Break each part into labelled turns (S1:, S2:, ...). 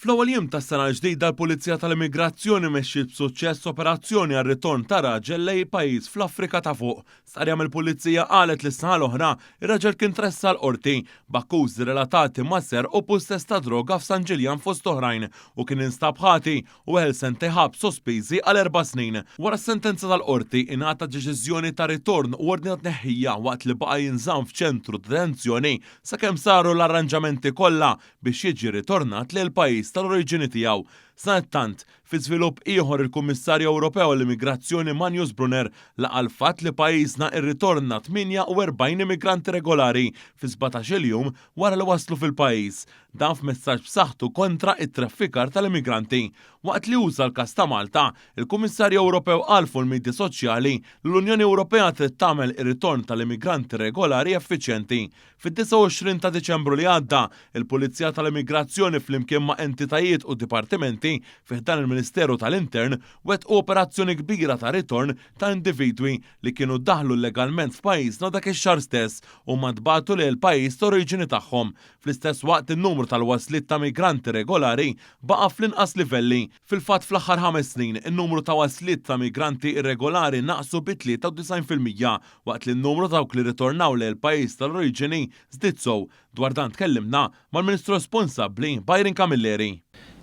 S1: Fl-ewwel jiem tas-sena l-ġdida l-Pulizija tal-Immigrazzjoni mexxiet b'suċċess operazzjoni għar-ritorn ta' raġel lejn pajjiż fl-Afrika ta' Fuq. Stqarrija mill-Pulizija qalet li s-sena l-oħra ir-raġel kien tressaq l-Qorti b'akkużi relatati ma' serq u pussess ta' droga f'San Ġiljan fost oħrajn u kien instab ħati u weħel sentejn ħabs sospiżi għal erba' snin. Wara s-sentenza tal-Qorti, ingħata deċiżjoni ta' ritorn u ordni ta' tneħħija waqt li baqa' jinżamm f'ċentru ta' detenzjoni sakemm saru l-arranġamenti kollha biex jiġi ritornat lejn il-pajjiż tal-oriġini tiegħu. Sadanittant, fi żvilupp ieħor il-Kummissarju Ewropew għall-Immigrazzjoni Magnus Brunner laqa' l-fatt li pajjiżna irritorna 48 immigranti regolari fi 17-il jum wara li waslu fil-pajjiż. Dan f'messaġġ b'saħħtu kontra t-traffikar tal-immigranti. Waqt li uża l-każ ta' Malta, il-Kummissarju Ewropew qal fuq il-midja soċjali li l-Unjoni Ewropea trid tagħmel ir-ritorn tal-immigranti regolari effiċjenti. Fid-29 ta' Diċembru li għadda, il-Pulizija tal-Immigrazzjoni flimkien ma' entitajiet u dipartimenti fi ħdan il-Ministeru tal-Intern wettqu operazzjoni kbira ta' ritorn ta' individwi li kienu daħlu illegalment f'pajjiżna dak ix-xahar stess u huma ntbagħtu lejn il-pajjiż ta' oriġini tagħhom. Fl-istess waqt in-numru tal-wasliet ta' migranti regolari baqa' fl-inqas livelli. Fil-fatt fl-aħħar ħames snin, in-numru ta' wasliet ta' migranti irregolari naqsu bi 93% waqt li n-numru ta' dawk li rritornaw lejn il-pajjiż tal-oriġini żdied sew. Dwar dan tkellimna mal-Ministru responsabbli Byron Camilleri.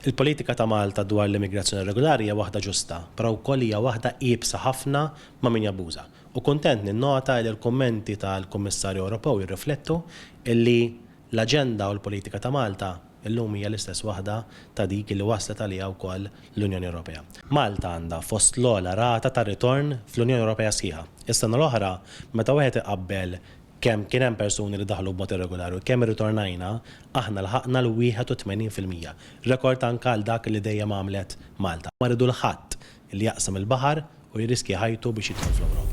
S2: Il-politika ta' Malta dwar l-immigrazzjoni irregolari hija waħda ġusta, però wkoll hija waħda iebsa ħafna ma' min jabbuża. U kuntent ninnota li l-kummenti tal-Kummissarju Ewropew jirriflettu illi L-aġenda u l-politika ta' Malta llum hija l-istess waħda ta' dik li waslet għaliha wkoll l-Unjoni Ewropea. Malta għandha fost l-ogħla rata ta' ritorn fl-Unjoni Ewropea sħiħa. Is-sena l-oħra, meta wieħed iqabbel kemm kien hemm persuni li daħlu b'mod irregolari u kemm irritornajna, aħna lħaqna l-81%, rekord anke għal dak li dejjem għamlet Malta. Ma rridu 'l ħadd li jaqsam il-baħar u jirriskja ħajtu biex jidħol fl-Ewropa.